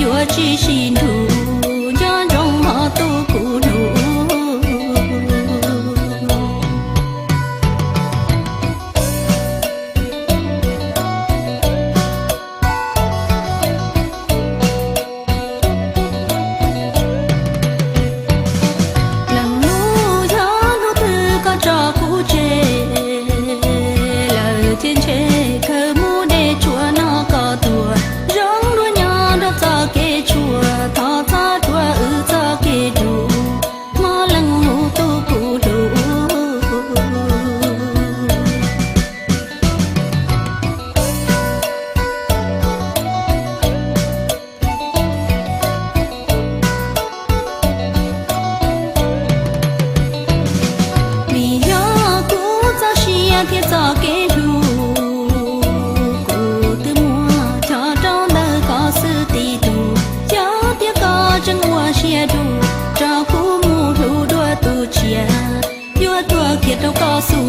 yuav tsis sib nrug, nco ntsoov hov tu kuv lug. Leej nub, yog hnub twg koj tso kuv tseg lawm ces ntshe kawg mus deb tshuav no koj tuag. Zoo dua nyob nrog txoj kev tshuav, thov txhob rhuav wb txoj kev dub, mob leej nub tu kuv lug. Vim yog kuv txoj sia thiab txoj kev hlub, kuv twb muab coj rau ntawm koj xwb tib tug. Yog tias koj tseem ua siab dub, tso kuv mus hlub dua tus tshiab, yuav tuag kiag rau koj xub